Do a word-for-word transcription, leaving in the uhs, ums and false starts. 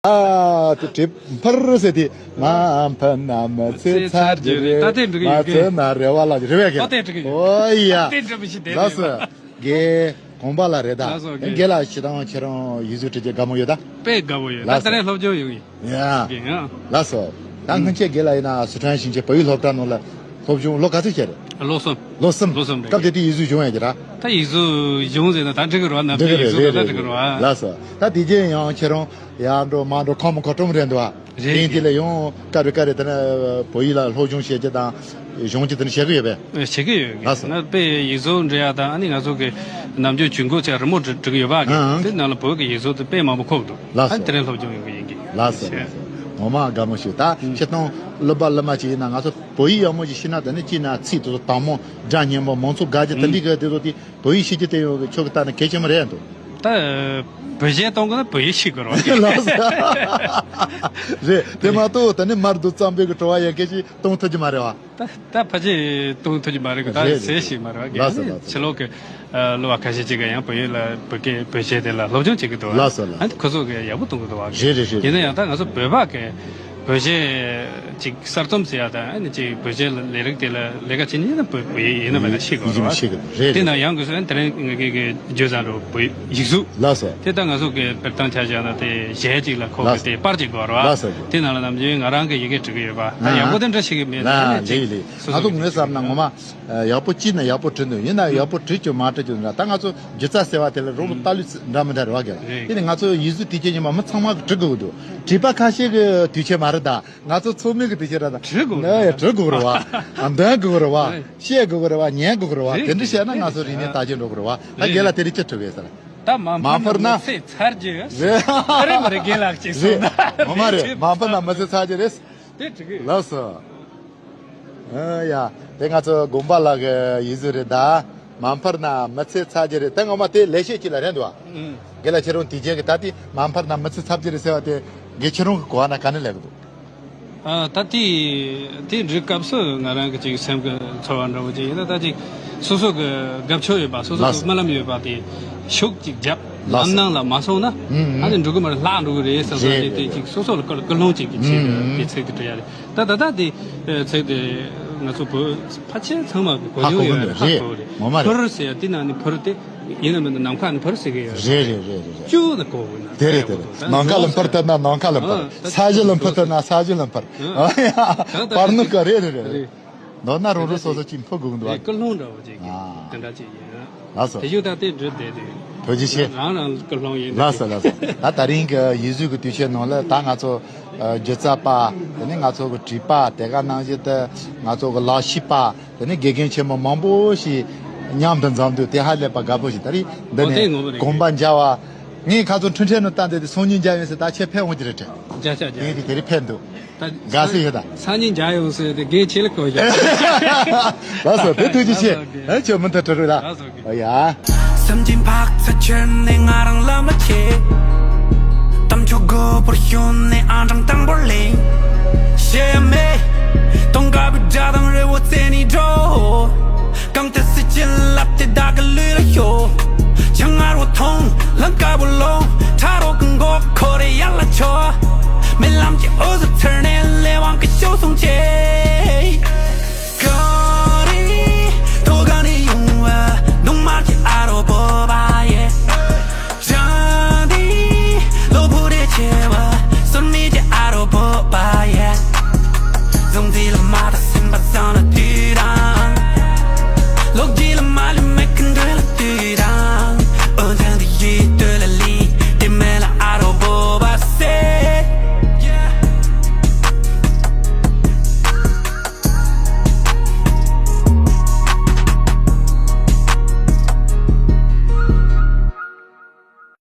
ཨ་དེ་གྲིབ་འཕར་ཟེར་དེ། མ་འཕར་ན་མི་ཚེ་ཚར་རྒྱུ་རེད། ད་དེ་འགྲིག་གི་མ་ཡོད་གི། ཚར་ན་རེ་བ་ལགས་རེ་བས་ད་དེ་འགྲིག་གི་ཡོད། ཨོ་ཡ། ད་དེ་འགྲིག་མི་ཤེས་དེ་ལགས་སོ། རྒན་གོང་པ་ལགས་རེད་ད། ལགས་སོ་རྒན། རྒན་ལགས་ཤི་དང་ཁྱེད་རང་ཡིག་གཟུགས་འབྲི་རྒྱུ་དགའ་མོ་ཡོད་ད། དཔེ་དགའ་བོ་ཡོད། ད་ལགས་སོ། དེ་རིང་སློབ་སྦྱོང་ཡོང་ཡིན། ཡ། རྒན་ཨ། ལགས་སོ། ད་སྔོན་ཆད་རྒན་ལགས་ཡིན་ན་སི་ཁྲོན་ཞིང་ཆེན་བོད་ཡིག་སློབ་གྲྭ་ནང་ལ་སློབ་སྦྱོང་ལོ་ག་ཚོད་བྱས་རེད། ལོ་གསུམ། ལོ་གསུམ། ལོ་གསུམ་རེད། སྐབས་དེ་དུས་ཡིག་གཟུགས་སྦྱོང་ཡ་གི་ར། ད་ཡིག་གཟུགས་སྦྱོང་ཟེར་ན་ད་འགྲིག་གི་རེད་བ། ནམ་རྒྱུན་ཡིག་གཟུགས་ད་ད་འགྲིག་གི་རེད་བ། ལགས་སོ། ད་དེ་རྗེས་ཡང་ཁྱེད་རང་ཡར་འགྲོ་མར་འགྲོ་ཁོམ་མ་ཁོམ་ཁྲོམ་རེད་འདུག་བ། རེད། དེང་དེ་ལ་ཡང་སྐབས་རེ་སྐབས་རེ་དེ་ན་བོད་ཡིག་ལ་སློབ་སྦྱོང་བྱེད་རྒྱུ་དང་སྦྱོང་རྒྱུ་དེ་ནི་བྱེད་ཀྱི་ཡོད་པས། བྱེད་ཀྱི་ཡོད་གི། ལགས་སོ། ང་དཔེ་ཡིག་གཟུགས་འབྲི་ཡ་དང་ཨ་ནི་ང་ཚོ་གི་ནམ་རྒྱུན་ཇུས་འགོད་བྱས་རི་མོ་འབྲི་འབྲི་གི་ཡོད་པ་གི། ཨང་། དེ་ནང་ལ་བོད་ཀྱི་ཡིག་གཟུགས་དེ་དཔེ་མང་པོ་ཁོག་འདུག་ལགས་སོ། ཨ་ནི་དེ་རིང་སློབ་སྦྱོང་ཡོང་གི་ཡིན་གི། ལགས་སོ་ལགས་སོ། ངོ་མ་དགའ་མོ་ཞིག་ད་ཨང་། སྤྱིར་བཏང་གླུ་པ་གླུ་མ་ཅིག་ཡིན་ན་ང་ཚོ་བོད་ཡིག་ཡག་མོ་ཞིག་ཤེས་ན་དེ་ནི་གཅིག་ན་ཚིག་དེ་ཚོ་དྭངས་མོ་སྒྲ་སྙན་པོ་མང་ཚོགས་དགའ་རྒྱུ་དེ་འདྲའི་གི་དེ་ཚོ་དེ་བོད་ཡིག་ཤེས་རྒྱུ་དེ་ཡོད་གི། ཁྱོད་ཀྱི་ལྟ་ན་གལ་ཆེན་པོ་རེད་འདུག་ད་བོད་གཞས་གཏོང་དགོས་ན་བོད་ཡིག་ཤེས་དགོས་རེད་བ། ལགས་སོ། རེད། དེ་མ་གཏོགས་ད་ནི་མར་དུ་གཙང་པོའི་གི་བྲོ་བ་ཡང་སྐད་ཅིག་གཏོང་ཐུབ་ཀྱི་མ་རེད་བ། ད་ད་ཕལ་ཆེར་གཏོང་ཐུབ་ཀྱི་མ་རེད་གི། ད་རེད་རེད་ཟེར་རེད། ཞིག་མ་རེད་བ། ལགས་སོ་ལགས་སོ། ཕྱི་ལོགས་ཀྱི་ཨ་གླུ་བ་ཁ་ཤས་ཅིག་གིས་ཡང་བོད་ཡིག་ལ་བོད་སྐད་བོད་གཞས་དེ་ལ་སློབ་སྦྱོང་བྱེད་ཀྱི་འདུག་བ། ལགས་སོ་ལགས་སོ། ཨ་ནི་ཁོ་ཚོ་གིས་ཡག་པོ་གཏོང་གི་འདུག་བ། རེད་རེད་རེད། ཡིན་ན་ཡང་ད་ང་ཚོ་བོད་པ་གི་བོད་གཞས་ཅིག་གསར་རྩོམ་ཟེར་ཡ་དང་ཨ་ནི་ཅིག་བོད་གཞས་ལ་ལས་རིགས་དེ་ལ་ལས་ཀ་བྱེད་མཁན་ཡིན་ན་བོད་བོད་ཡིག་ཡིན་ན་མེད་ན་ཤེས་དགོས་རེད་བ། ཤེས་དགོས་རེད། དེ་རེད། ན་ཡང་དགོས་ས་དེ་རིང་ངེད་ཀྱི་གི་བརྗོད་ཙང་འགྲོ་བོད་ཡིག་གཟུགས། ལགས་སོ། དེ་ད་ང་ཚོ་གི་དཔེར་བཏང་ཆ་བཞག་ན་དེ་གཞས་ཅིག་ལ་ཁོ་གི་ལགས་སོ། དེ་པར་ཅིག་དགོས་རེད་བ། ལགས་སོ། དེ་ནང་ལ་ནམ་རྒྱུན་ང་རང་གི་ཡི་གེ་འབྲི་གི་ཡོད་པ། ད་ཡག་པོ་དེ་འདྲ་ཞིག་གི་མེད་ན་ཨ་ནི་ཅིག་ལགས་ལགས། སོ་ང་སོ་ཚོ་གི་ངོས་བསམ་ན་ངོ་མ་ཡག་པོ་བྲིས་ན་ཡག་པོ་བྲིས་ཀྱང་མ་བྲིས་ཀྱང་འདྲ། ད་ང་ཚོ་སྒྱུ་རྩལ་ཟེར་བ་དེ་ལ་རོགས་པ་ལྟ་ལུགས་འདྲ་མི་འདྲ་རེད་བ་གི། རེད། དེ་ནི་ང་ཚོ་ཡིག་གཟུགས་དུས་ཆེན་ཉི་མ་མི་ཚང་མ་གི་འབྲི་དགོས་ཀྱི་འདུག་བྲིས་པ་ཁ་ཤས་ཀྱི་དུས་ཆེན་མ་རེད་ད། ང་ཚོ་ཚོགས་མི་གི་དུས་ཆེན་རེད་ད། བྲིས་དགོས་རེད། ནི་བྲིས་དགོས་རེད་བ། འདོན་དགོས་རེད་བ། རེད། བཤད་དགོས་རེད་བ། ཉན་དགོས་རེད་བ། རེད། དེ་འདྲ་བཤད་ན་ང་ཚོ་རིག་གནས་རྟག་བརྗེད་འགྲོ་གི་རེད་བ། ད་རེད། རྒན་ལགས་དེ་རིང་ཅི་དྲི་བས་ཟེར། ད་མ་མ་འཕུར་ན་མི་ཚེ་ཚར་རྒྱུ། རེད། ཨ་རེད་མ་རེད། རྒན་ལགས་ཅིག་གསུངས་ན། ངོ་མ་རེད། མ་འཕུར་ན་མི་ཚེ་ཚར་རྒྱུ་རེད། དེ་འགྲིག་གི། ལགས་སོ། ཨ་ཡ། དེ་ང་ཚོ་དགོན་པ་ལགས་ཀྱི་ཡིག་གཟུགས་རེད་ད། མ་འཕུར་ན་མི་ཚེ་ཚར་རྒྱུ་རེད། དེ་ངོ་མ་དེ་ལེགས་བཤད་ཅིག་ལ་རན་འདུག་བ། ཨང་། རྒན་ལགས་ཁྱེད་རང་དུས་རྒྱུན་གྱི་ད་དེ་མ་འཕུར་ན་མི་ཚེ་ཚར་རྒྱུ་རེད་ཟེར་བ་དེ་རྒན་ཁྱེད་རང་གི་གོ་བ་ན་ག་ནས་སླེབས་ཀྱི་འདུག་ཨ། ད་དེ་དེ་འབྲི་སྐབས་སུ་ང་རང་གི་ཅིག་སེམས་ཀྱི་ཚོར་བ་འདྲ་བོ་ཅིག་ཡིན་ན། ད་ཅིག་སོ་སོ་གི་དགའ་ཕྱོགས་ཡོད་པ། སོ་སོ་གི་ལགས་སོ། སྨོན་ལམ་ཡོད་པ་དེ་ཤུགས་ཅིག་བརྒྱབ། ལགས་སོ། ལམ་སྣ་ལ་མ་སོང་ན། ཨུམ་ཨུམ། ཨ་ནི་འགྲོ་གི་མ་རེད། ལྷག་འགྲོ་གི་རེད་བསམ་བསམ། ལགས་སོ། དེ་དེ་ཅིག་སོ་སོ་ལ་ཀུན་ཀུན་སློང་ཅིག་གི་ཆེད་དུ། ཨུམ་ཨུམ། དེ་ཚིག་དེ་བྲིས་ཡ་རེད། ད་ད་ལྟ་དེ་ཚིག་དེ་ང་ཚོ་བོད་ཕལ་ཆེར་ཚང་མ་གི་གོ་མྱོང་ཡོད་རེད། ཧ་གོ་གི་རེད། ངོ་མ་རེད། འཕུར་ཟེར་ཡ་དེ་ནང་ནས་འཕུར་དེ་ཡིན་ན་མིན་ན་ནམ་མཁའ་ནས་འཕུར་ཟེར་གི་ཡོད་རེད། རེད་རེད་རེད་རེད། ཅུ་ནས་གོ་དགོས་ན། དེ་རེད་དེ་རེད། ནམ་མཁའ་ལ་འཕུར་ཐུབ་ན་ནམ་མཁའ་ལ་འཕུར། ཨ། ས་གཞི་ལ་འཕུར་ཐུབ་ན་ས་གཞི་ལ་འཕུར། ཨ། ཨ་ཡ། ད་ད་པར་ནུ་ཀ་རེད་རེད་རེད། རེད། མདོར་ན་རང་རང་སོ་སོ་ཅིག་འཕུར་དགོས་ཀྱི་འདུག་བ། ཀུན་སློང་འདྲ་བོ་ཅིག་གི། ཨ། དེ་འདྲ་ཅིག་ཡིན། ལགས་སོ། དེ་ཞུ་ད་དེ་འབྲི་བསྡད་དེ། ཐུགས་རྗེ་ཆེ། རང་རང་ཀུན་སློང་ཡིན། ལགས་སོ་ལགས་སོ། ད་དེ་རིང་གི་ཡིག་གཟུགས་ཀྱི་དུས་ཆེན་ནང་ལ་ད་ང་ཚོ་ཨ་སྒྱུ་རྩལ་པ། དེ་ནས་ང་ཚོ་གི་བྲིས་པ། དེ་ག་ནང་བཞིན་དུ་ང་ཚོ་གི་ལག་ཤེས་པ། དེ་ནས་དགེ་རྒན་ཆེན་མོ་མང་པོ་ཞིག་མཉམ་དུ་འཛོམས་དུས་དེ་ཧ་ལས་པ་དགའ་པོ་ཞིག་ད་རེས་འདི་ཨོ་དེ་ནས་ངོ་མ་རེད། དགོངས་པ་འཇགས་པ། ངས་ཁ་ཚོ་འཕྲིན་ཕྲན་ནང་བཏང་དེ་དེ་སང་ཉིན་མཇལ་ཡོང་ཟེར། ད་ཁྱེད་ཕེབས་འོང་གི་རེད་དྲན། མཇལ་བཅར་མཇལ། དེ་དེ་དེ་རིང་ཕེབས་འདུག་ད་དགའ་སེ་ཡོད་ད། སང་ཉིན་མཇལ་ཡོང་ཟེར་དེ་རྒན་ཁྱེད་ལ་གོ་ཡ། ལགས་སོ། དེ་ཐུགས་རྗེ་ཆེ། ལགས་སོ། ཨ་ཁྱོད་མུ་མཐུད་འགྲོ་རོགས་ལ། ལགས་སོ། ཨོ་ཡ། སེམས་ཅན་འཕགས་ཚད་ཁྱེར་ནས་ང་རང་ལམ་ལ་ཆས། གཏམ་ཆོས་དགོད་པར་ཞོན་ནས་ཨང་གྲངས་དང་པོར་ལེན། བཤད་ཡ་མེད། གཏོང་དཀའ་བའི་དགྲ་དང་རི་བོ་རྩེ་ནས་འགྲོ། གང་དུ་སྲིད་ཀྱི་རླབས་དེ་བདག་གི་ལུས་ལ་ཤོ། ཆང་ངར་བོ་འཐུང་། ལམ་དཀར་བོ་ལོངས། ཁྲ་རོག་གི་མགོ་འཁོར་རེ་ཡར་ལ་ཆོ།